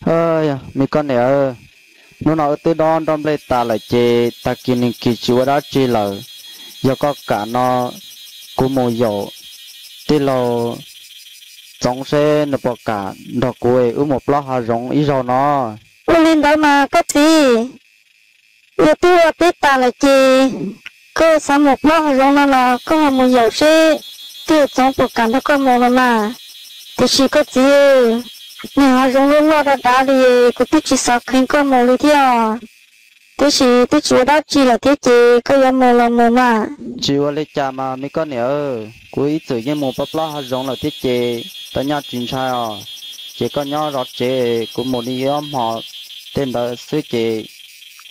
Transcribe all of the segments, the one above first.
Yog me koj niam, hnub no wb twb dob nroj nplej tas lawm ces tag kis nws kis tsis ua dab tsi lawm. Yog koj kam no kuv mus yaum tij laug Txoov seb nws puas kam nrog kuv es wb mus plob hav zoov ib zaug no. Ua li ntawd mas koj txiv, yog twb ua teb tas lawm ces koj xav mus plob hav zoov no los koj ho mus yaum seb tij laug Txoov puas kam nrog koj mus los mas. Tiam sis koj txiv, nws hav zoov loj loj dav dav li, kuv twb tsis xav kheev koj mus li thiab. Tiam sis twb tsis ua dab tsi lawm thiab ces koj yuav mus los mus mas. Tsis ua li cas mas me koj niam, kuv ib txwm yeej mus plob plob hav zoov lawm thiab ces tau nyaj tsis ntshai os. Ces koj nyob zov tsev, kuv mus li ob hmo tej ntawd xwb ces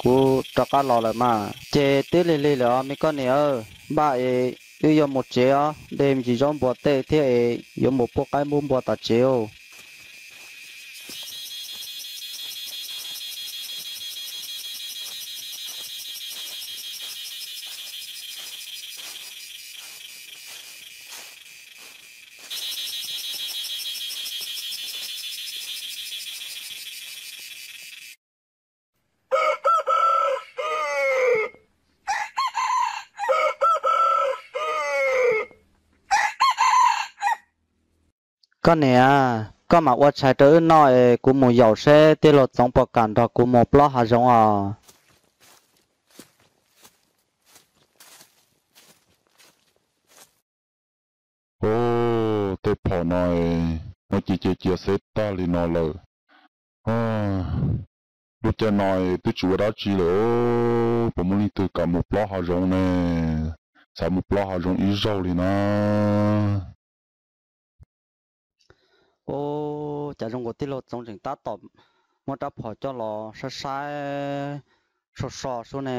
kuv rov qab los lawm mas. Ces twb lig lig lawm os me koj niam, npaj es wb yuav mus tsev os, de me ntsis zaub npua tej thiab es yuav mus pub qaib pub npua tom tsev. Koj niam, koj mam ua tshais rau wb noj es kuv mus yaum seb tij laug Txoov puas kam nrog kuv mus plob hav zoov os. Tej phom no, no cia cia cia xeb tag li no lawm. Lub caij no twb tsis ua dab tsi lawm, puas muaj leej twg kam mus plob hav zoov ne? Xav mus plob hav zoov ib zaug li na. Ua cas zoo nkaus tij laug Txoov tseem tab tom muab rab phom coj los saib saib so so sub ne.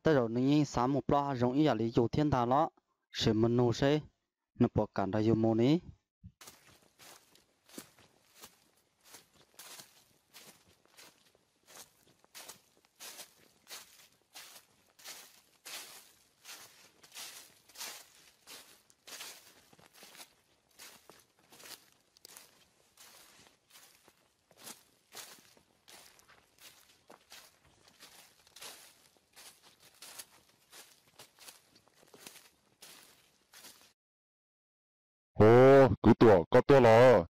Tej zaum nws yeej xav mus plob hav zoov ib yam li yus thiab ntag los, sim mus nug seb nws puas kam nrog yus mus ni. Ov, kwv Tuam, koj tuaj los?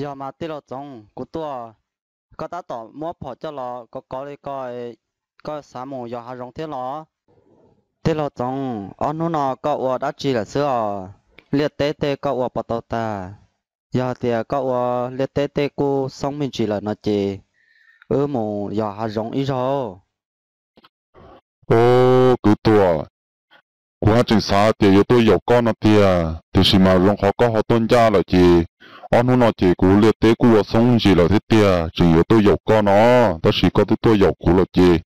Yog mas tij laug Txoov, kuv tuaj. Koj tab tom muab phom coj los kov kov li ko, koj xav mus yos hav zoov thiab los? Tij laug Txoov, ob hnub no koj ua dab tsi lawm xwb os? Liaj teb tej koj ua puas tau tag? Yog hais tias koj ua liaj teb tej kuj xoob me ntsis lawm no ces wb mus yos hav zoov ib zaug. Ov, kwv Tuam, kuv haj tseem xav tias yuav tuaj yaum koj no tiag, tiam sis mas zoo qhov koj ho tuaj ncaj lawm ces ob hnub no ces kuv liaj teb kuj ua xoob me ntsis lawm thiab tiag, tseem yuav tuaj yaum koj no, tab sis koj twb tuaj yaum kuv lawm ces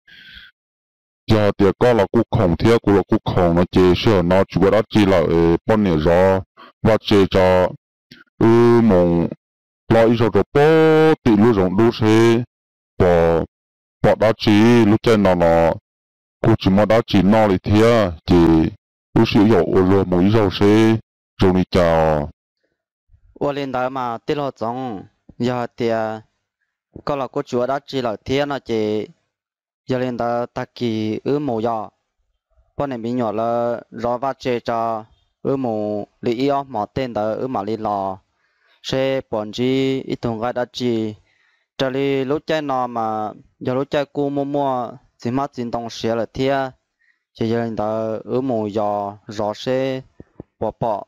yog hais tias koj los kuj khoom thiab kuv los kuj khoom no ces sij hawm no tsis ua dab tsi lawm, poj niam zov vaj tse tso, wb mus plob ib zaug rau pem tim lub zoov dub seb pom dab tsi. Lub caij no los kuj tsis muaj dab tsi noj li thiab ces wb sib yaum ua luag mus ib zaug seb zoo li cas os. Ua li ntawd mas tij laug Txoov, yog hais tias koj los kuj tsis ua dab tsi lawm thiab no ces yog li ntawd tag kis wb mus yos. Poj niam me nyuam lawv zov vaj tse tso, wb mus li ib ob hmos tej ntawd wb mam li los seb puas ntsib ib tug nqaij dab tsi. Raws li lub caij no mas yog lub caij kuj muaj muaj txiv hmab txiv ntoo siav lawm thiab, ces yog li ntawd wb mus yos zov seb puas pom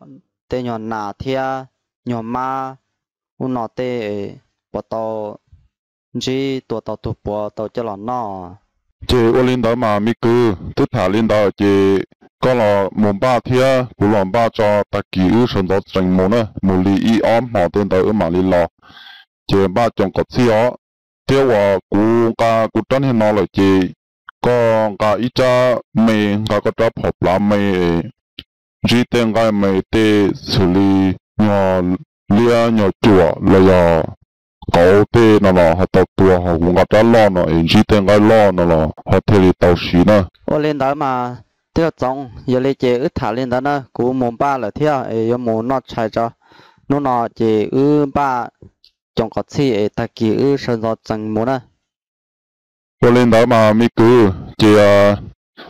tej nyuag nas thiab nyuag mab ub no tej puas tau ntsib tua tau tug puav tau coj los noj. Ces ua li ntawd mas me kwv, twb tham li ntawd ces koj los mus npaj thiab kuv los npaj tso, tag kis wb sawv ntxov tsees mus na, mus li ib ob hmos tej ntawd wb mam li los. Ces npaj coom kom txhij os, thiab uas kuv nqa kuv rab niag no lawm ces koj nqa ib rab me, nqa koj rab phom plav me, ntsib tej nqaij me tej xws li nyuag liab nyuag cuam los yog qauv tej no los ho tau tua, ho kuv nqa rab loj no es ntsib tej nqaij loj no los ho thiaj li tau siv na. Ua li ntawd mas Tij laug Txoov, yog li ces wb tham li ntawd na, kuv mus npaj lawm thiab es yuav mus noj tshais tso. Hnub no ces wb npaj coom qos txhij es tag kis wb sawv ntxov tsees mus na. Ua li ntawd mas me kwv, ces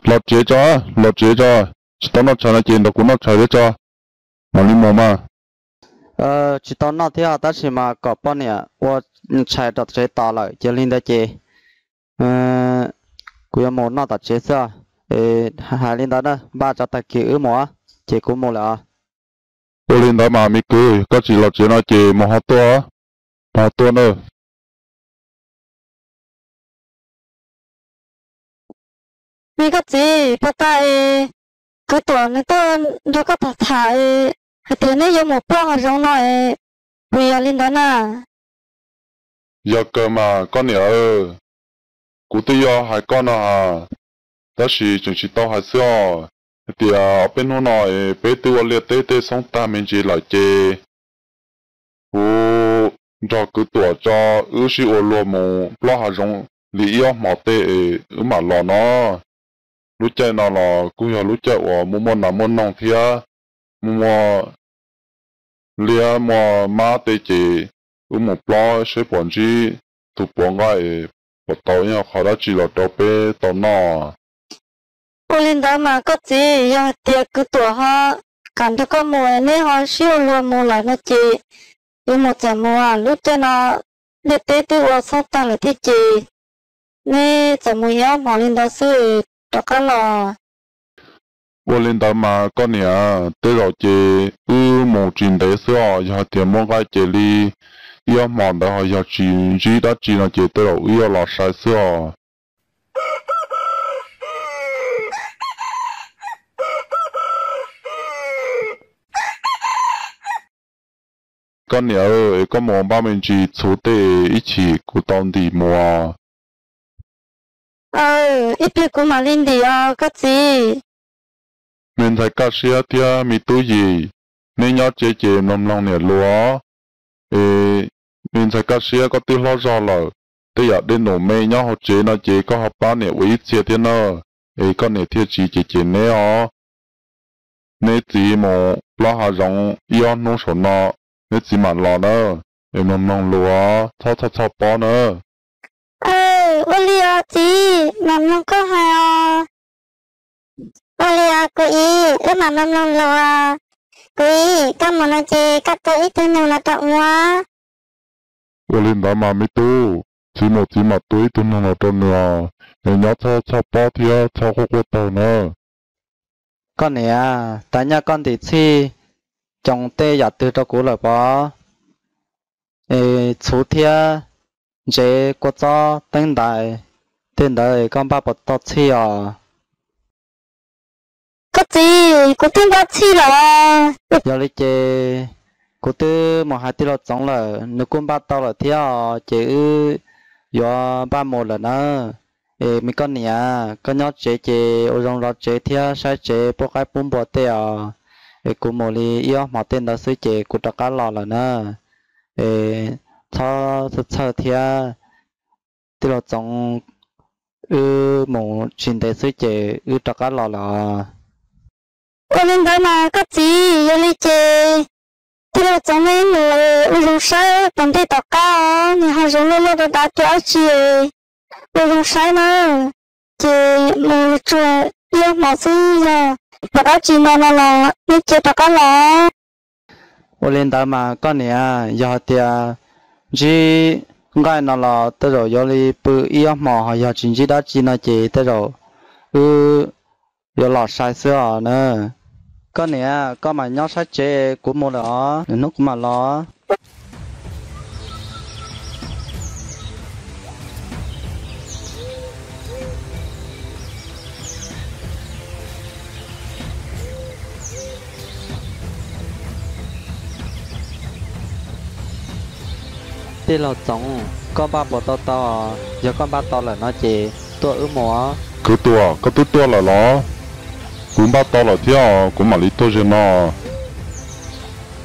los tsev tso, los tsev tso. Tsis tau noj tshais no ces nrog kuv noj tshais thiab tso. Mam li mus mas. Tsis tau noj thiab tab sis mas kom poj niam ua tshais rau tsev tos lawm, ces li ntawd ces kuv yuav mus noj tom tsev xwb. Hais li ntawd na, npaj tso tag kis wb mus, ces kuv mus lawm os. Ua li ntawd mas me kwv, koj tsis los tsev no ces mus ho tuaj, mus ho tuaj na. Me koj txiv, puas tas es kwv Tuam nws tuaj nrog koj tham tham hais tias neb yuav mus ploj hav zoov no es puas yog li ntawd na? Yog kawg mas koj niam, kuv twb yuav hais koj no ha, tab sis tseem tsis tau hais xwb os. Hais tias ob peb hnub no es peb twb ua liaj teb tej xoob tag me ntsis lawm ces kuv nrog kwv Tuam tso wb sib ua luag mus plob hav zoov li ib ob hmo tej es wb mam los no. Lub caij no los kuj yog lub caij uas muaj muaj nas muaj noog thiab muaj muaj liab muaj mab tej ces wb mus plob saib puas ntsib tus puav nqaij, puas tau ib qho dab tsi los rau peb tau noj. Ua li ntawd mas koj txiv, yog hais tias kwv Tuam ho kam nrog koj mus, neb ho sib ua luag mus lawm no ces yuav mus txawm mus, lub caij no liaj teb twb ua xoob tag lawm thiab ces neb txawm mus ib ob hmos li ntawd xwb rov qab los. Ua li ntawd mas koj niam, tej zaum ces wb mus tsis ntev xwb os, yog hais tias muaj nqaij ces li ib ob hmos ntawd ho yog tsis ntsib dab tsi no ces tej zaum wb yuav los sai xwb os. Koj niam, es koj mus npaj me ntsis txhuv tej ib chim kuv tau ntim mus. Ib pliag kuv mam li ntim os koj txiv. Me ntxhais Kaj Siab thiab me tub Yim, neb nyob tsev ces mloog mloog niam lus. Es me ntxhais Kaj Siab, koj twb hlob zog lawm, tej yam dej num me nyob hauv tsev no ces koj ho pab niam ua ib txhia thiab na, es koj niam thiaj tsis cem cem neb os. Neb txiv mus plob hav zoov ib ob hnub saum no, neb txiv mam los na, es mloog mloog lus, txhob txhoj txhoj pob na. Ua li os txiv, mam mloog koj hais os. Ua li os kuv ib, wb mam mloog mloog lus. Kuv ib, koj mus no ces koj tua ib tug noog los rau ua. Ua li ntawd mas me tub, txiv mus txiv mam tua ib tug noog los rau nws os, es nyob txhob txhoj pob thiab txhob quaj quaj taug na. Koj niam, tas nyaj koj ntim txhij coo tej yam twg rau kuv lawm pob? Es txhuv thiab ntsev kua txob teeb ntais tej ntawd koj npaj puas tau txhij os? Koj txiv, kuv twb npaj txhij lawm. Yog li ces kuv twb mus hais tij laug Txoov lawm, nws kuj npaj tau lawm thiab os, ces wb yuav npaj mus lawm na. Es me koj niam, koj nyob tsev ces ua zoo zov tsev thiab saib tsev pub qaib pub npua tej os. Es kuv mus li ib ob hmo tej ntawd xwb ces kuv rov qab los lawm na. Es txhob txhawj txhawj thiab, tij laug Txoov, wb mus tsis ntev xwb ces wb rov qab los lawm os. Ua li ntawd mas koj txiv, yog li ces tij laug Txoov, neb mus ua zoo saib tom ntej tom qab os, nws ho zoo luaj luaj dav dav rau dab tsi, ua zoo saib na. Ces mus tsuas ib ob hmo xwb, yog pom dab tsi no no los neb cia rov qab los. Ua li ntawd mas koj niam, yog hais tias ntsib nqaij no los tej zaum yuav li pw ib ob hmo, ho yog tsis ntsib dab tsi no ces tej zaum wb yuav los sai xwb os na. Koj niam, koj mam nyob saib tsev, kuv mus lawm os, nws hnub kuv mam los. Tij laug Txoov, koj npaj puas tau tau? Yog koj npaj tau lawm no ces tuaj wb mus. Kwv Tuam, koj twb tuaj lawm los? Kuv npaj tau lawm thiab os, kuv mam li tuaj zaum no.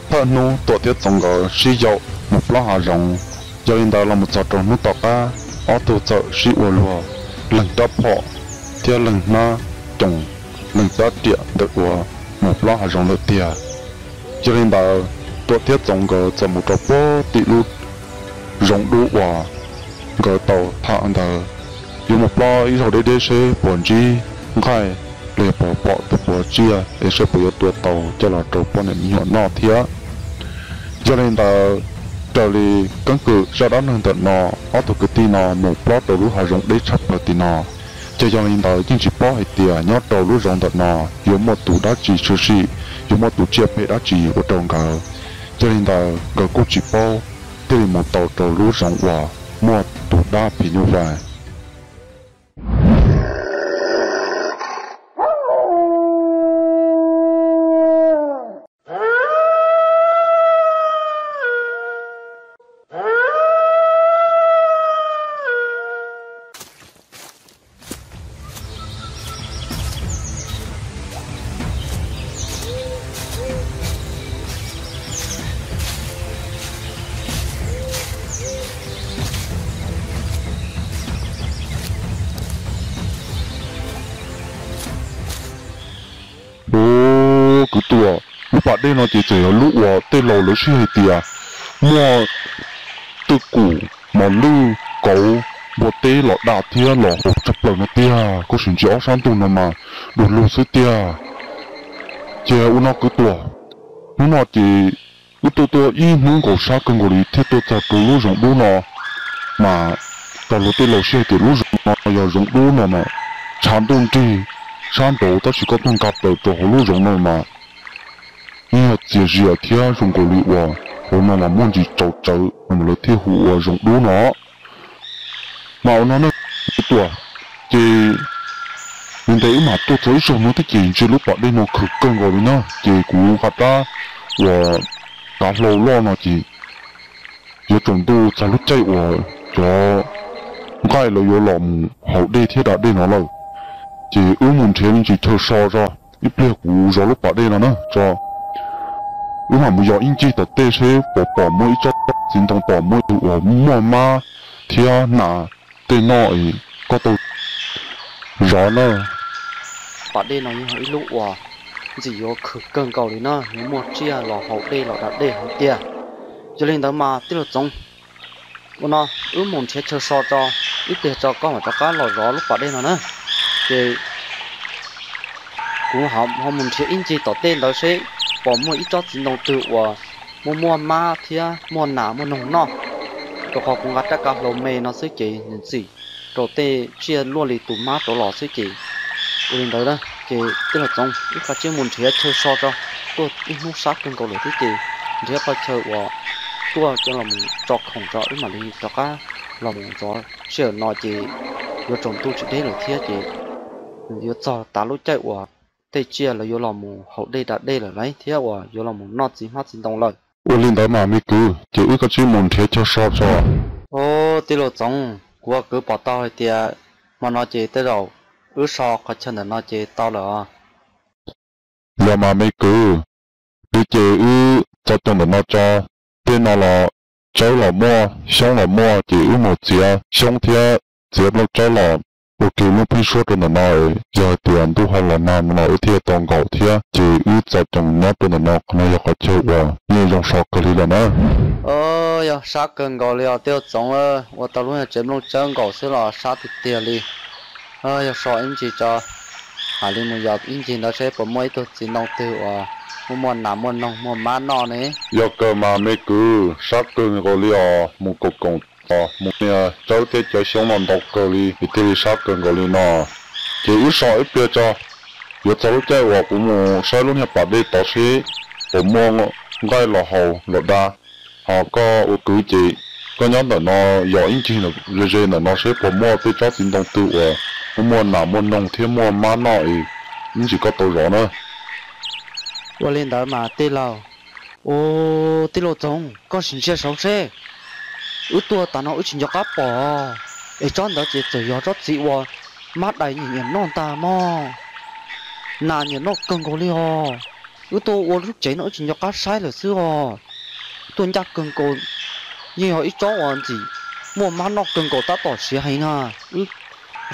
Thawj hnub Tuam thiab Txoov nkawd sib yaum mus plob hav zoov, yog li ntawd los mus txog rau hnub tom qab, ob tug txawm sib ua luag, leeg rab phom thiab leeg hnab coos neeg cab riam ntawm uas mus plob hav zoov lawm tiag. Yog li ntawd, Tuam thiab Txoov nkawd txawm mus rau puag tim lub zoov dub uas nkawd tau tham ntawd, yuav mus plob ib zaug deb deb seb puas ntsib nqaij los yog puas pom tus puav tsiaj es seb puas yuav tua tau coj los rau poj niam me nyuam noj thiab. Yog li ntawd, raws li keeb kwm zaj dab neeg ntawm no, ob tug kwv tij no mus plob rau lub hav zoov deb tshaj plaws tim no. Ces yog li ntawd yeej tsis paub hais tias nyob rau lub zoov ntawm no yuav muaj tus dab tsi tshwm sim, yuav muaj tus tsiaj phem dab tsi ua rau nkawd. Yog li ntawd nkawd kuj tsis paub, thiaj li mus tau rau lub zoov uas muaj tus dab phim nyuj vais. Ub, kwv Tuam, lub pas dej no ces txawm yog lub uas tej laus lawv sib hais tias muaj twj kum, mos lwj, kauv, npua teb los da thiab los haus tshaj plaws no tiag. Koj sim ntsia ob sab ntug no mas du lug xwb tiag. Ces ua no kwv Tuam, hnub no ces wb tuaj tuaj ib hnub nkaus sab kawg nkaus li thiaj tuaj txog rau lub zoov dub no, mas raws luag tej laus sib hais tias lub zoov no yog zoov dub no mas tshav ntuj nrig sab nraud, tab sis koj tuaj nkag plaws rau hauv lub zoov no mas yeej yog txias zias thiab zoo nkaus li uas hauv no mas muaj ntsis tsaus tsawv no mas lawv thiaj hu ua zoov dub no. Mas ua no na kwv Tuam, ces ntev ntev wb mam tuaj txog ib zaug no thiab ces ntsia lub pas dej no khwv kawg nkaus li na, ces kuv nqa rab uas kav hlau loj no ces yuav tsaus ntuj txog lub caij uas cov nqaij lawv yuav los mus haus dej thiab da dej no lawm. Ces wb mus nrhiav me ntsis chaw so tso, ib pliag kuv zov lub pas dej no na tso. Wb mam mus yos ib ncig tom tej seb puas pom muaj ib tsob txiv ntoo, pom muaj tus uas muaj mab thiab nas tej noj es koj tau zov na. Pas dej no yeej yog ib lub uas ntxim yuav khwv kawg nkaus li na, yuav muaj tsiaj los haus dej los da dej heev tiag. Yog li ntawd mas tij laug Txoov, ua no wb mus nrhiav chaw so tso, ib pliag tso koj mam rov qab los zov lub pas dej no na. Ces kuv ho mus nrhiav ib ncig tom tej ntawd seb pom muaj ib tsob txiv ntoo twg uas muaj muaj mab thiab muaj nas muaj noog noj, rau qhov kuv nqa rab kav hlau me no xwb ces nws ntxim rau tej tsiaj luaj li tus mab rov los xwb ces. Ua li ntawd na ces tij laug Txoov, wb kav tsij mus nrhiav chaw so tso, tuaj ib hnub sab kawg nkaus lawm thiab ces nrhiav qhov chaw uas tuaj coj los tso khoom tso wb mam li rov qab los mus zov sij hawm no ces yuav tsaus ntuj tsis deb lawm thiab ces yuav txog tav lub caij uas tej tsiaj lawv yuav los mus haus dej da dej lawm lauj thiab uas yuav los mus noj txiv hmab txiv ntoo lawm. Ua li ntawd mas me kwv, ces wb kav tsij mus nrhiav chaw so tso. Ub, tij laug Txoov, kuv ua kwv pom tau hais tias hmo no ces tej zaum wb so qhov chaw ntawm no ces tau lawm os. Los mas me kwv, ces wb txo coos ntawm no tso, tej no los tsawb los muaj, xyoob los muaj, ces wb mus txiav xyoob thiab txiav nplooj tsawb los ua ke lub pheeb suab rau ntawm no. Yog hais tias ntuj ho los nag no los wb thiaj tau nkaum thiab, ces wb txo coos nyob rau ntawm no, qhov no yog qhov chaw uas yeej zoo so kawg li lawm na. Yog sab kawg nkaus li os tij laug Txoov, ua tau lub nyuag tsev nplooj tsawb nkaus xwb los sab tiag tiag li. Yog so ib ntsis tso, mam li mus yos ib ncig ntawd seb puas muaj ib tug txiv ntoo twg uas muaj muaj nas muaj noog muaj mab noj ne. Yog kawg mas me kwv, sab kawg nkaus li os, mus koom koom os, mus nias tsawb thiab cov xyoob no ntau kawg li es thiaj li sab kawg nkaus li no. Ces wb so ib pliag tso, yuav txog lub caij uas kuv mus saib lub niag pas dej tod seb puas muaj nqaij los haus los da. Ho koj ua kwv ces koj nyob ntawm no yos ib ncig ze ze ntawm no seb puas muaj tej tsob txiv ntoo twg uas muaj muaj nas muaj noog thiab muaj mab noj es ib ntsis koj tau zov na. Ua li ntawd mas tij laug. Ub, tij laug Txoov, koj sim ntsia saud seb, wb tuaj tas no wb tsis nco qab pom es tsob ntawd ces txawm yog tsob txiv uas mab dais nyiam nyiam noj ntag mog. Nas nyiam noj kawg nkaus li os. Wb tuaj ua lub tsev no wb tsis nco qab saib lawm xwb os. Tuaj ncaj kawg nkaus, yeej yog ib tsob uas ntxim muaj mab noj kawg nkaus tab tom siav heev na. Wb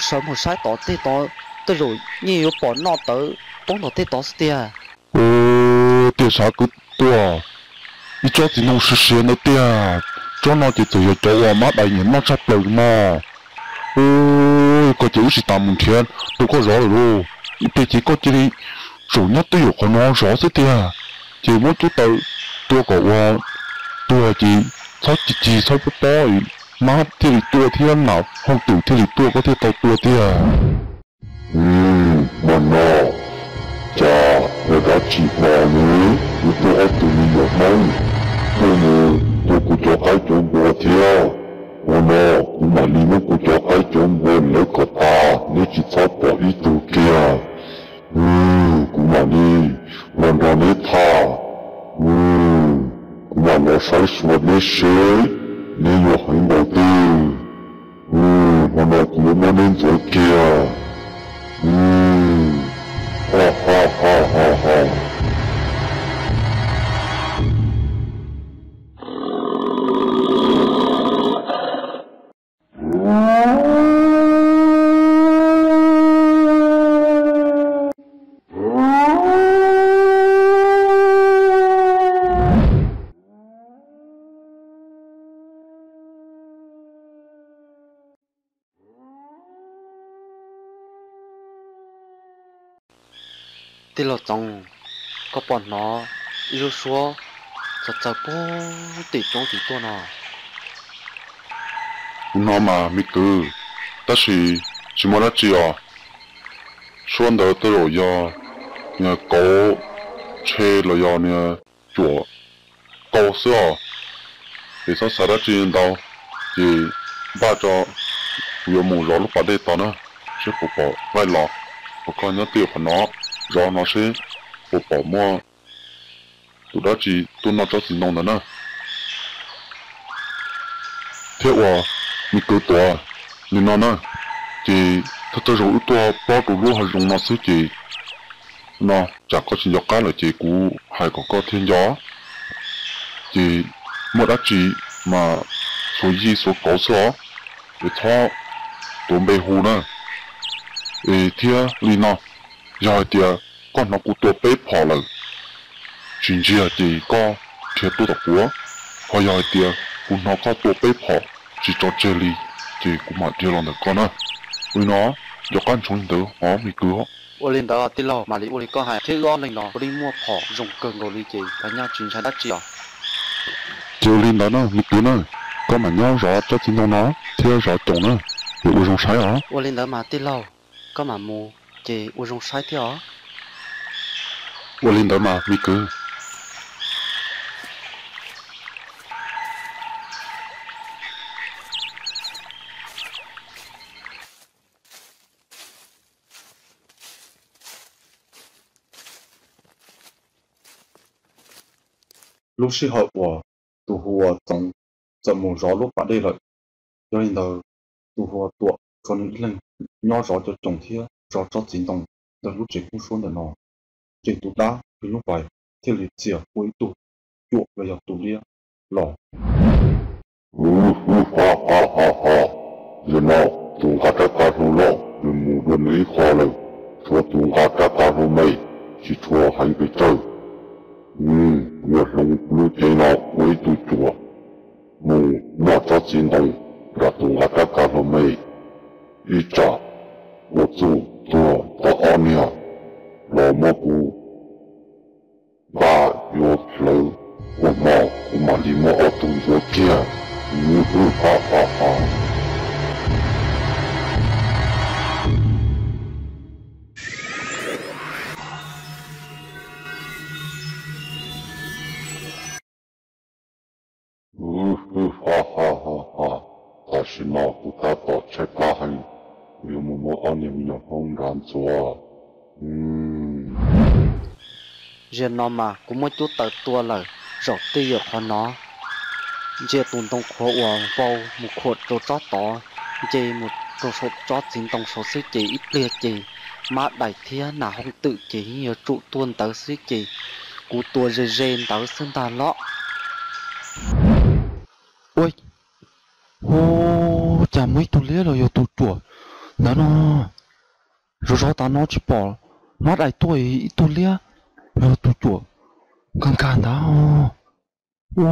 sawv mus saib tom tej tod, tej zaum yeej yuav pom noj tawv Pob ntom tej tod xwb tiag. Tiag sav kwv tuaj, ib tsob txiv ntoo siav siav ntawd tiag. Tsob no ces txawm yog cov uas mab dais nyiam noj tshaj plaws mog. Koj ces wb tsis tas mus nrhiav rau koj zov lawm lauj. Ib pliag ces koj cia li zaum nyob twj ywm qhov no zov xwb tiag. Ces muab cub taws tua kom ua tuag ces txhob ci ci txhob pob pob, mab thiaj li tuaj thiab nam hooj twm thiaj li tuaj koj thiaj tau tua tiag. Hmo no cas yog dab tsi hmo ne, kuv tuaj ob tug me nyuam Hmoob tuaj mus tua kuv cov qaib cov npua thiab. Hmo no kuv mam li muab kuv cov qaib cov npua lawv kom tas, neb tsis txhob pom ib tug kiag. Kuv mam li los nrog neb tham. Kuv mam los saib xyuas neb seb neb yuav heev npaum twg. Hmo no kuv yuav muab neb ntxuav kiag. Ha ha ha ha ha. Tij laug Txoov, koj puas hnov ib lub suab txawv txawv puag tim roob tid tuaj no? Kuv hnov mas me kwv, tab sis tsis muaj dab tsi os. Suab ntawd tej zaum yog niag kauv tshe los yog niag cuam kauv xwb os. Es txhob xav dab tsi ntau, ces npaj tso, kuv yuav mus zov lub pas dej tod na, seb puas pom qaib los. Kom koj nyob twj ywm qhov no, zov no seb puas pom muaj tus dab tsi tuaj noj tsob txiv ntoo ntawd na. Thiab ua me kwv Tuam, nim no na, ces thawj thawj zaug wb tuaj plob rau lub hav zoov no xwb ces no tsam koj tsis nco qab lawm ces kuv hais kom koj thiaj nco. Ces muaj dab tsi mas xuav yij xuav kauv xwb os, es txhob tuav npe hu na. Es thiab li no, yog hais tias koj hnov kuv tua peb phom lawm tsis ntsiag ces koj dhia tuaj tom kuv, ho yog hais tias kuv hnov koj tua peb phom tsis tso tseg li ces kuv mam dhia los ntawm koj na. Ua li no, nco qab ntsoov li ntawd os me kwv. Ua li ntawd tij laug, mam li ua li koj hais thiab, wb ob leeg no ua li muaj phom zoo kawg nkaus li ces pab nyaj tsis ntshai dab tsi os. Ces ua li ntawd na me kwv na, koj mam nyob zov tsob txiv ntoo no thiab zov coom na, es ua zoo saib os. Ua li ntawd mas tij laug, koj mam mus ces ua zoo saib thiab os. Ua li ntawd mas me kwv. Lub sij hawm uas tus hu ua Txoov txawm mus zov lub pas dej lawm, yog li ntawd tus hu ua Tuam tshuav nws ib leeg nyob zov cov coom thiab zov tsob txiv ntoo ntawm lub tsev kub suab ntawm no. Ces tus dab tus nyuj vais thiaj li txia ua ib tug cuam los yog tus liab los. Yog no, tus nqa rab kab hlau loj nws mus dua nws ib qho lawm, tshuav tus nqa rab kab hlau me tsis tshua heev pes tsawg. Kuv yuav hloov lub cev no ua ib tug cuam mus noj tsob txiv ntoo nram tus nqa rab kab hlau me, ib tsam ua txuj tuag tau ob niag los muab kuv nqa yuav hlawv, ua hmo kuv mam li muab ob tug ntxuav kiag. Tam sim no kuv tab tom tshaib plab heev, kuv yuav mus muab ob niag me nyuam hmoob nrad ntxuav. Zaum no mas kuv muab cub taws tua lawm, zaum twj ywm qhov no, ntsia tus ntoo qhuav uas vau mus khuam rau tsob tod, nce mus rau saum tsob txiv ntoo saud xwb ces ib pliag ces mab daim thiab nas hooj twm ces yeej yuav tsum tuaj ntawd xwb ces kuv tua ze ze ntawd xwb ntag los. Ua, hu, cas muaj ib tug liab los yog tus cuam ntawd no. Zov zov tas no tsis pom Mab dais tuaj ib tug liab, yog tus cuam nkag nkag ntawd. Ua,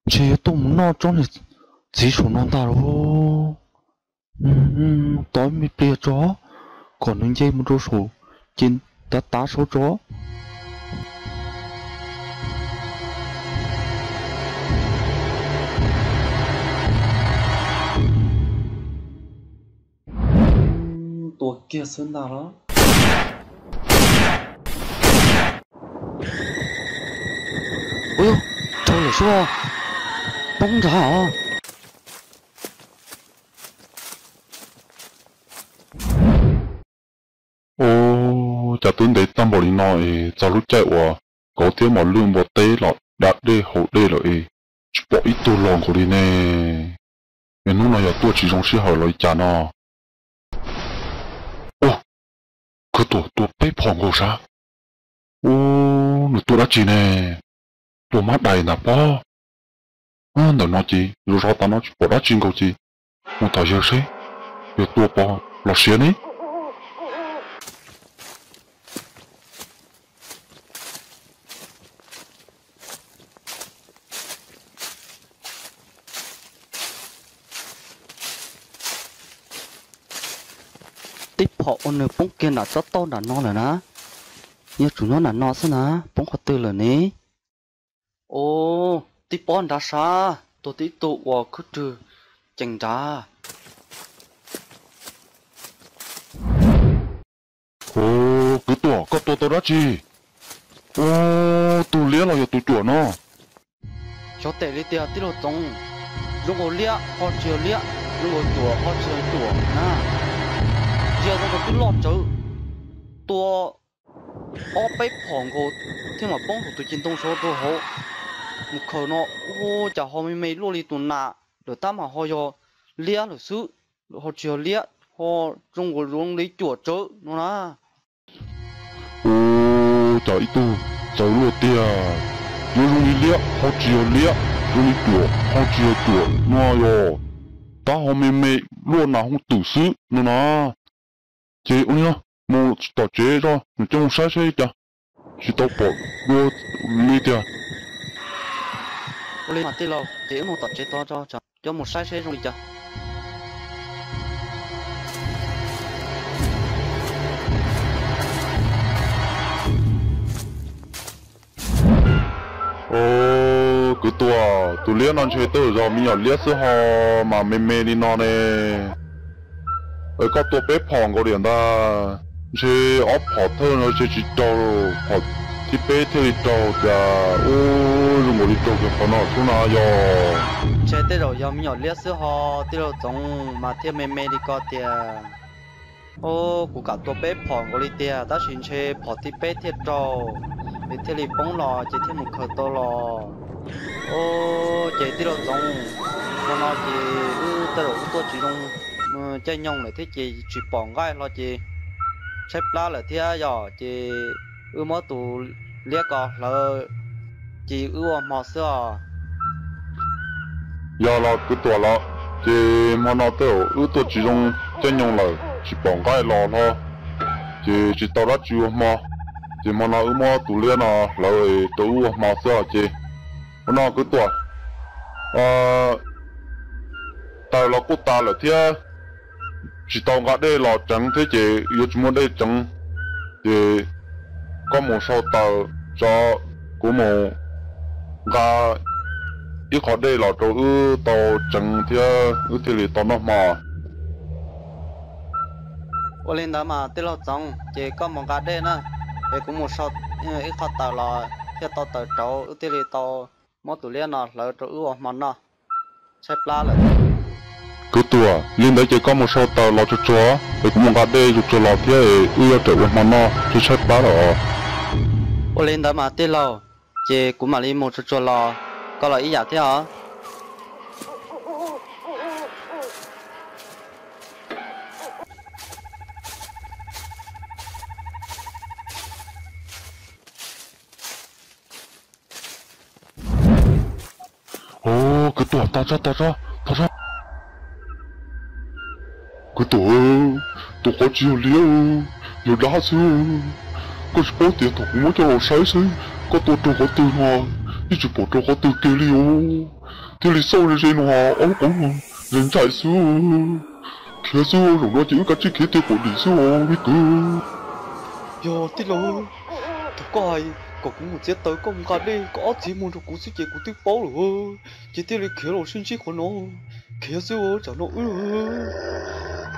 ntshe yuav tuaj mus noj tsob niag txiv saum no ntag lauj. Tos me pliag tso, kom nws nce mus rau saum ces tav tav saud tso. Tua kiag xwb ntag los. Ua, raug lawm xwb, poob nrad os. Ua, cas twb ntev tag npaum li no es txog lub caij uas kauv thiab mos lwj npua teb los da dej haus dej lawm es tsis pom ib tug los nkaus li ne. Es hnub no yog tuaj tsis zoo sij hawm los li cas no? Ua, khwv tuam tua peb phom nkaus sav. Ua, nws tua dab tsi ne? Tua mab dais ntag pob. Ntawm no ces zov zov tas no tsis pom dab tsi nkaus ces mus tom yawg seb yog tua pom los siav ne. Tib phom uas nws poob kiag nram tsob tauj nram no lawm na. Yuav tsum nyob nram no xwb na, poob qhov twg lawm ne? Ua, tib pob nrad sav, tuag tib tug uas khwb rwg ceev nrad. Ua, kwv tuam, koj tua tau dab tsi? Ua, tus liab los yog tus cuam no? Xyov tes li tiag tij laug Txoov, zoo nkaus liab ho tsis yog liab, zoo nkaus cuam ho tsis yog cuam na. Ntsia zoo nkaus twb loj tsawv, tua ob peb phom nkaus thiab mas poob saum tus ceg ntoo saud rau hauv. Mus khaws no, ua cas ho me me luaj li tus nas lawm tab mas ho yog liab lawm xwb, ho tsis yog liab, ho zoo nkaus zoo li cuam tsawv no na. Ua, cas ib tug txawv luaj tiag, yuav zoo li liab ho tsis yog liab, zoo li cuam ho tsis yog cuam no yog, tab ho me me luaj nas hooj twm xwb no na. Ces ua li no, mus tom tsev zog nws coj mus saib seb cas, tsis tau pom dua li tiag. Ua li mas tij laug, ces wb mus tom tsev tod coj mus saib seb zoo li cas. Kwv tuam, tus liab no ntshe twb yog me nyuam liab xwb ho mas me me li no ne. Es koj tua peb phom nkaus li ntag, ntshe ob phom thawj no ntshe tsis raug, phom thib peb thiaj li raug cas. Ub, zoo nkaus li raug kiag qhov no xwb na yog. Ntshe tej zaum yog me nyuam liab xwb ho, tij laug Txoov mas thiaj me me li ko tiag. Ub, kuv kam tua peb phom nkaus li tiag tab sis ntshe phom thib peb thiaj raug, es thiaj li poob los ces thiaj mus khaws tau los. Ub, ces tij laug Txoov, hmo no ces wb tej zaum wb tuaj tsis zoo caij nyoog lawm thiab ces tsis pom nqaij hlo ces tshaib plab lawm thiab yog ces wb muab tus liab ko hlawv ces wb ua hmo xwb os. Yog los kwv tuam los, ces hmo no tej zaum wb tuaj tsis zoo caij nyoog lawm tsis pom nqaij los hlo, ces tsis tau dab tsi ua hmo, ces hmo no wb muab tus liab no hlawv es rau wb ua hmo xwb os ces. Ua no kwv tuam, taws los kuj tas lawm thiab, tsis tau nqa dej los tseev thiab ces yuav tsis muaj dej tseev, ces koj mus sau taws tso, kuv mus nqa ib qho dej los rau wb tau tseev thiab wb thiaj li tau noj hmo. Ua li ntawd mas tij laug Txoov, ces koj mus nqa dej na, es kuv mus sau ib qho taws los thiaj tau taws rauv wb thiaj li tau muab tus liab no hlawv rau wb ua hmo noj. Tshaib plab lawm. Kwv tuam, li ntawd ces koj mus sau taws los tsuag tsuag, es kuv mus nqa dej tsuag tsuag los thiab es wb yuav rawm ua hmo noj, tshaib tshaib plab lawm os. Ua li ntawd mas tij laug, ces kuv mam li mus tsuag tsuag los, koj los ib yam thiab os. Kwv tuam, tos tso, tos tso, tos tso. Kwv tuam, tus qhov tsis yog liab, Yog dab xwb, koj tsis paub tias thaum kuv muab coj los saib xwb, koj tua raug qhov twg no, yeej tsis pom raug qhov twg kiag li os. Thiaj li xauj ze ze no, ob lub qoob no ze nraim xwb. Khiav xwb, zaum no ces wb kav tsij khiav tiag pom dim xwb os me kwv. Yog tij laug, thaum koj hais kom kuv mus txiav taws koj mus nqa dej, koj ob txiv muag rau kuv xwb ces kuv twb paub lawm, ces thiaj li khiav los sib ntsib qhov no. Khiav xwb, tsam no wb,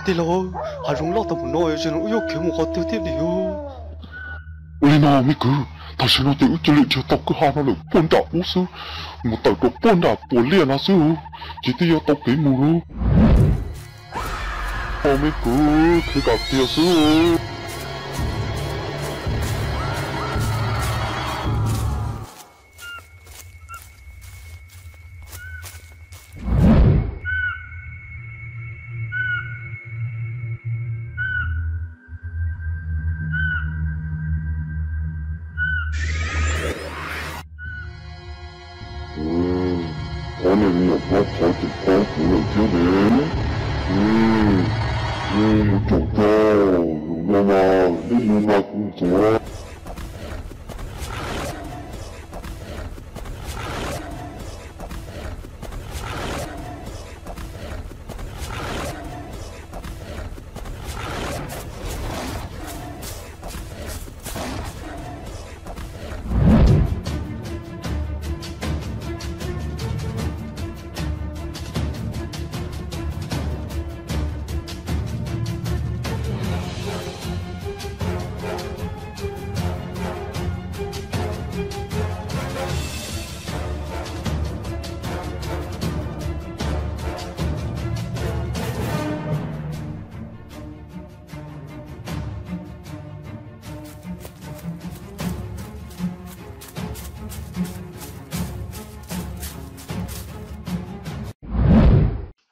tij laug, hav zoov loj tag npaum no, zaum no wb yuav khiav mus qhov twg thiaj dim? Ua li no me kwv, tam sim no ces wb cia li dhia taug kwj ha no lawm puag nram ub xwb, mus tawm rau puag nram puas liaj no xwb, ces thiaj yuav tau kev mus lauj. Os me kwv, khiav kom tiag xwb. Ob niag me nyuam hmoob qhov tseem paub kuv lawm thiab ne. Mus caum tso, zaum no mas nej mus mas kuv ntxuav.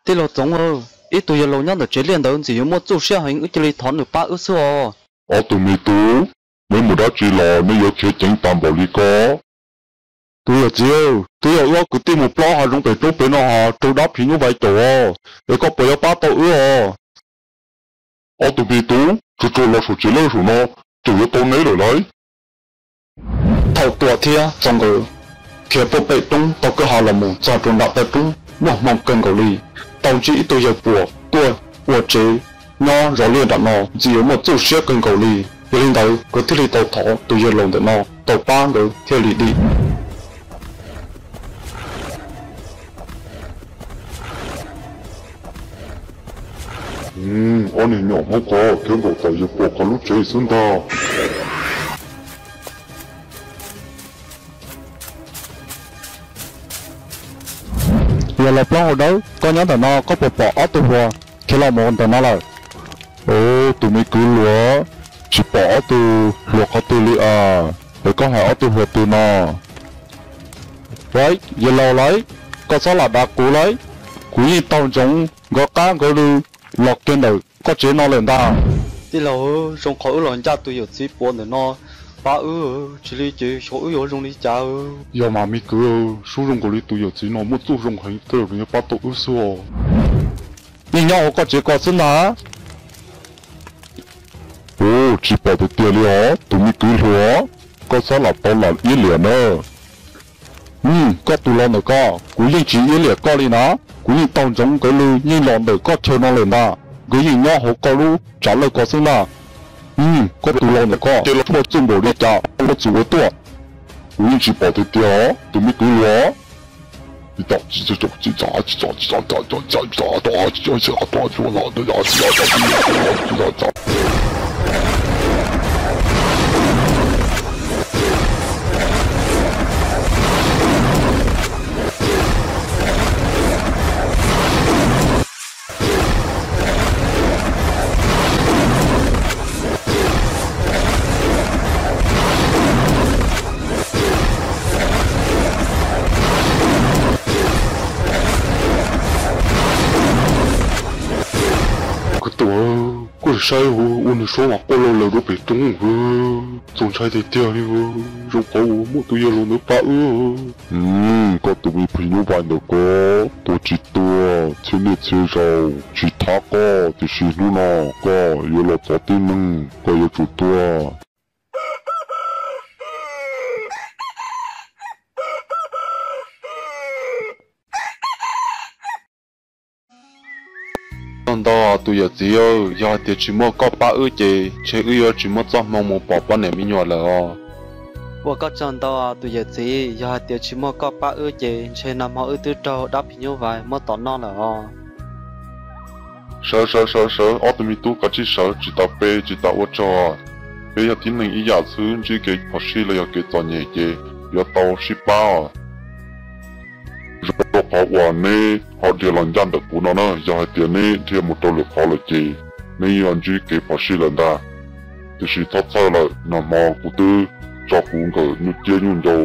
Tij laug Txoov, ib tug yawg laus nyob ntawm tsev liaj ntawd ntxim yuav muaj txuj siab heev, wb cia li thov nws pab wb xwb os. Ob tug me tub, neb mus dab tsi los nej yuav khiav ceev tas npaum li ko? Tus yawm txiv, twb yog wb ob kwv tij mus plob hav zoov pem roob pem no ho raug dab phim nyuj vais caum os, es koj puas yuav pab tau wb os? Ob tug me tub, tsuag tsuag los saum tsev lawj saum no, caum yuav tau neb lawm lauj. Thaum Tuam thiab Txoov nkawd khiav puag pem roob taug kwj ha los mus txog rau nram taw roob muaj hmoo kawg nkaus li, tau ntsib ib tug yawg puam tuaj ua tsev nyob zov liaj nram no ntxim yuav muaj txuj siab kawg nkaus li. Yog li ntawd nkawd thiaj li tau thov tus yawg laus ntawm no tau pab nkawd thiaj li dim. Ob niag me nyuam hmoob qhov khiav nkaum tawm yawg puam qhov lub tsev xwb ntag. Yawg laus plaub hau dawb, koj nyob ntawm no koj puas pom ob tug hluas khiav los mus ntawm no lawm? Tus me kwv hluas, tsis pom ob tug hluas qhov twg li as, es koj hais ob tug hluas twg no? Lauj, yawg laus lauj, koj txhob lam dav kuv lauj, kuv yeej taug ntsoov nkawd qab nkawd lw los kiag ntawm koj tsev no lawm ntag. Tij laug, zoo qhov wb los ncaj tus yawm txiv puam ntawm no pab wb, tsis li ces xyov wb yuav zoo li cas. Yog mas me kwv, sub zoo nkaus li tus yawm txiv no muaj txuj zoo heev, tej zaum nws yuav pab tau wb xwb os. Yeej nyob hauv koj tsev ko xwb ntag. Ua, tsis pom tiag tiag li os tus me kwv hluas, koj txhob lam tau lam iab liam na. Koj tus laus ntawm ko, kuv yeej tsis iab liam koj li na. Kuv yeej taug ntsoov nkawd lw yeej los ntawm koj chaw no lawm ntag. Nkawd yeej nyob hauv koj lub tsav lawj ko xwb ntag. Koj tus laus ntawm ko muaj txuj npaum li cas muaj txuj ua tuaj. Kuv yeej tsis pom tiag tiag os tus me kwv hluas. Kuv tus, kuj Saib ua nws suab mas quaj laug laws rau pem roob, txaus ntshai tiag tiag li. Zoo qhov uas muaj tus yawg laus ntawd pab wb. Koj tus me phim nyuj vais ntawm ko, tuag tsis tuag, txhiab niaj txhiab zaus tsis thab koj, tiam sis hnub no koj yuav los txov tib neeg, koj yuav tsum tuag. Tsaug ntau tus yawm txiv, yog hais tias tsis muaj koj pab wb ces ntshe wb yuav tsis muaj txoj hmoo mus pom poj niam me nyuam lawm os. Ua koj tsaug ntau tus yawm txiv, yog hais tias tsis muaj koj pab wb ces ntshe nag hmo wb twb raug dab phim nyuj vais muab tom noj lawm os. Sawv sawv sawv sawv, ob tug me tub kav tsij sawv, tsis tas pe tsis tas ua tsaug. Peb yog tib neeg ib yam xwb, ntsib kev phom sij los yog kev txom nyem ces yuav tau sib pab os. Zoo rau qhov uas neb ho dhia los ncaj ntawm kuv no na, yog hais tias neb dhia mus rau lwm qhov lawm ces neb yuav ntsib kev phom sij lawm ntag. Tiam sis txhob txhawj lawm, nag hmo kuv twb tso kuv nkawm nyuj ciab nyuj ncau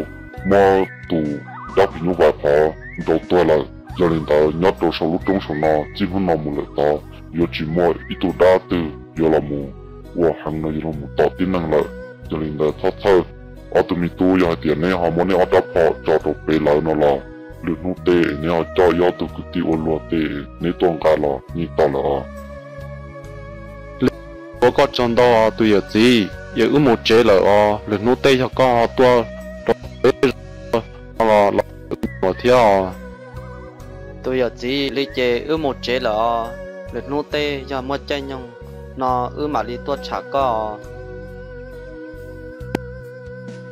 muab tus dab phim nyuj vais qhov nrau tuag lawm. Yog li ntawd nyob rau saum lub roob saum no txij hnub no mus lawm tod yuav tsis muaj ib tug dab twg yuav los mus ua heev no yuav los mus tom tib neeg lawm. Yog li ntawd txhob txhawj, ob tug me tub, yog hais tias neb ho muab neb ob rab phom tso rau pem lawv no los lwm hnub tej neb ho coj ib ob tug kwv tij ua luag tej neb tuaj nqa los yeej tau lawm os. Ua koj tsaug ntau tus yawm txiv, es wb mus tsev lawm os, lwm hnub tej yog koj ho tuaj rau peb zos no los los thiab os. Tus yawm txiv, li ces wb mus tsev lawm os, lwm hnub tej yog muaj caij nyoog no wb mam li tuaj tsham koj os.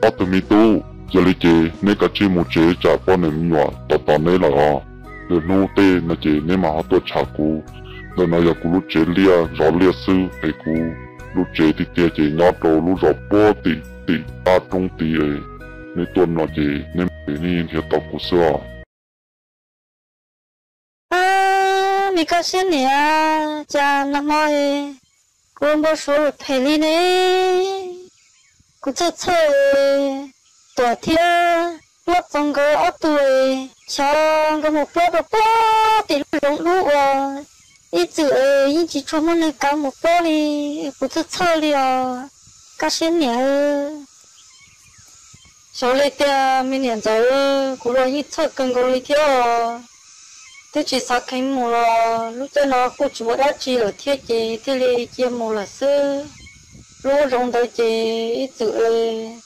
Ob tug me tub, yog li ces neb kav tsij mus tsev tsam poj niam me nyuam tos tos neb lawm os. Lwm hnub tej no ces neb mam ho tuaj tsham kuv. Ntawm no yog kuv lub tsev liaj zov liaj xwb es kuv lub tsev tiag tiag ces nyob rau lub zos puag tim tim pab roob tid. Neb tuaj no ces neb mam li nrhiav tau kuv xwb os. Me koj siab niam, cas nag hmo kuv npau suav phem li ne. Kuv txhawj txhawj Tuam thiab Pluab txoov nkawd ob tug, xyov nkawd mus plob rau puag tim lub zoov dub uas ib txwm yeej tsis tshua muaj neeg kav mus plob li. Kuv txhawj txhawj li os, koj siab niam. Xyov li tiag me niam ntxawm, kuv los yeej txhawj kawg nkaus li thiab os. Twb tsis xav kheev mus los lub caij no kuj tsis muaj dab tsi lawm thiab ces thiaj li cia mus lawm xwb. Lub zoov ntawd ces ib txwm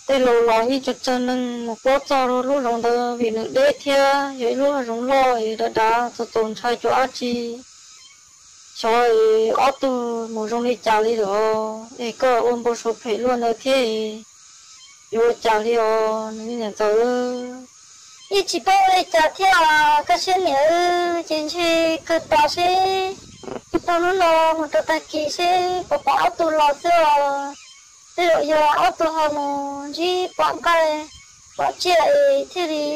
tej laus los yeej tsawg tsawg neeg mus plob txog lub zoov ntawd vim nws deb thiab yog ib lub zoov loj es dav dav txaus txaus ntshai cov dab tsi. Xyov ob tug mus zoo li cas li lawm es koj ua npau suav phem luaj ntawd thiab, yuav ua cas li os me niam ntxawm. Yeej tsis paub ua li cas thiab os koj siab niam, ces ntshe kawg tos seb tag hnub no mus rau tag kis seb puas pom ob tug los xwb os. Tej zaum yog ob tug ho mus ntsib pom nqaij pom tsiaj es thiaj li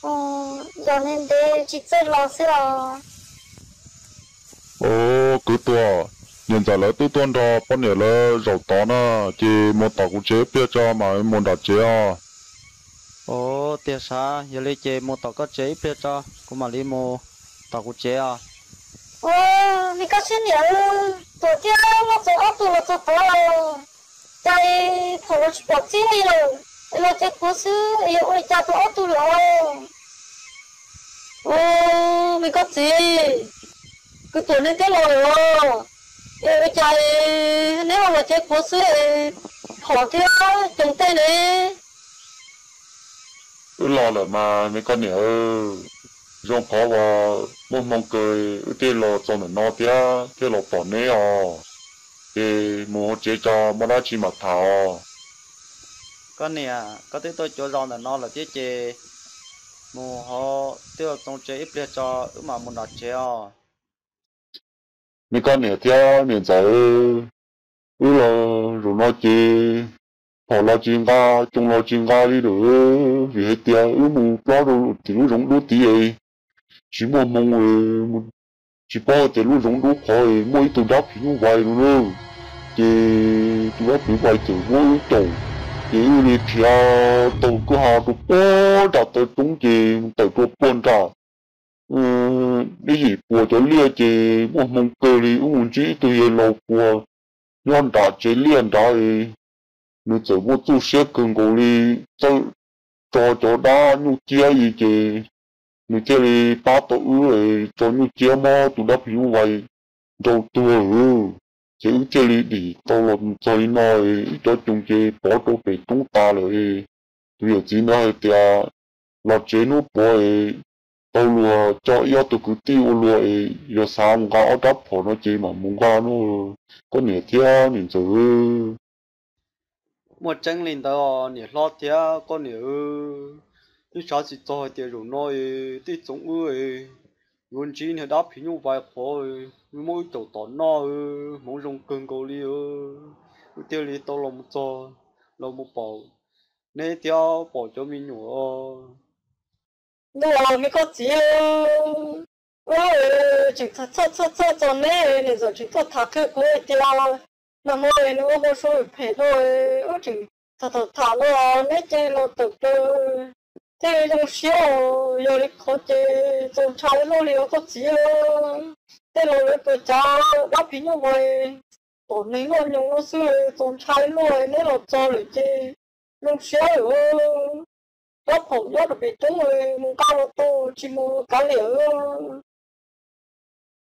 zos ntev ntev tsis txawj los xwb os. Os kwv Tuam, niam ntxawm lawv twb tuaj nrog poj niam lawv zaum tod na, ces mus tom kuv tsev ib pliag tso mam mus nram tsev os. Os tiag sav, yog li ces mus tom koj tsev ib pliag tso, kuv mam li mus tom kuv tsev os. Ua, me koj siab niam, Tuam thiab Muaj Txoov ob tug los txog tod lawm, cas thaum los tsis pom txij li lawm, es los cev qhuav xwb es yog ua li cas rau ob tug lawm os? Ua, me koj txiv, kwv Tuam neb twb los lawm os, es ua cas neb ho los cev qhuav xwb es phom thiab coos tej ne? Wb los lawm mas me koj niam, zoo qhov uas muaj hmoo kawg wb thiaj los txog ntawm no thiab thiaj los pom neb os. Ces mus hauv tsev tso, muaj dab tsi mam tham os. Koj niam, koj twb tuaj cuav zos ntawm no lawm thiab ces mus hauv tij laug Txoov tsev ib pliag tso, wb mam mus nram tsev os. Me koj niam thiab niam ntxawm, wb los zaum no ces phom los tsis nqa, coos los tsis nqa li lawm, vim hais tias wb mus plob rau tim lub zoov dub tid es tsis muaj hmoo, tsis paub hais tias lub zoov dub qhov muaj ib tug dab phim nyuj vais no na. Ces tus dab phim nyuj vais txawm muab wb caum, ces wb li khiav taug kwj ha rau puag nram taw roob ces tawm rau puag nram ib yim puas cov liaj ces muaj hmoo kawg li, wb mus ntsib ib tug yawg laus puas nyob nram tsev liaj nrad, nws txawm muaj txuj siab kawg nkaus li, txawj tso cov dab nyuj ciab li ces nws thiaj li pab tau wb tso nyuj ciab muab tus dab phim nyuj vais nrau tuag. Ces wb thiaj li dim tau los txog li no, wb cov coos ces pov rau pem roob tas lawm. Tus yawm txiv ntawd hais tias los tsev hnub puav tau luag coj ib ob tug kwv tij ua luag, yog xav mus nqa ob rab phom no ces mam mus nqa no, koj niam thiab niam ntxawm. Muaj tseeb li ntawd os niam hlob thiab koj niam. Wb xav tsis txog hais tias zaum no tej tsoom wb yuav ntsib niag dab phim nyuj vais qhuav muab wb caum tom noj, hmoov zoo kawg nkaus li. Wb thiaj li tau los mus txog, los mus pom neb thiab pom cov me nyuam. Ntuj, me koj txiv, wb tseem txhawj txhawj txog neb, niam ntxawm tseem tuaj tham qhia kuv hais tias nag hmo nws ua hmo sub phem no, wb tseem tham tham tham no, neb cia li los tawm plaws, thiaj li zoo siab. Yog li qhov ces txaus ntshai luaj li os koj txiv. Tej laus lawv puas cav dab phim nyuj vais tom neeg noj nyoos no xwb, txaus ntshai luaj. Neb los txog lawm ces zoo siab lawm. Rab phom nyob rau pem roob, mus nqa los tau, tsis mus kav liam.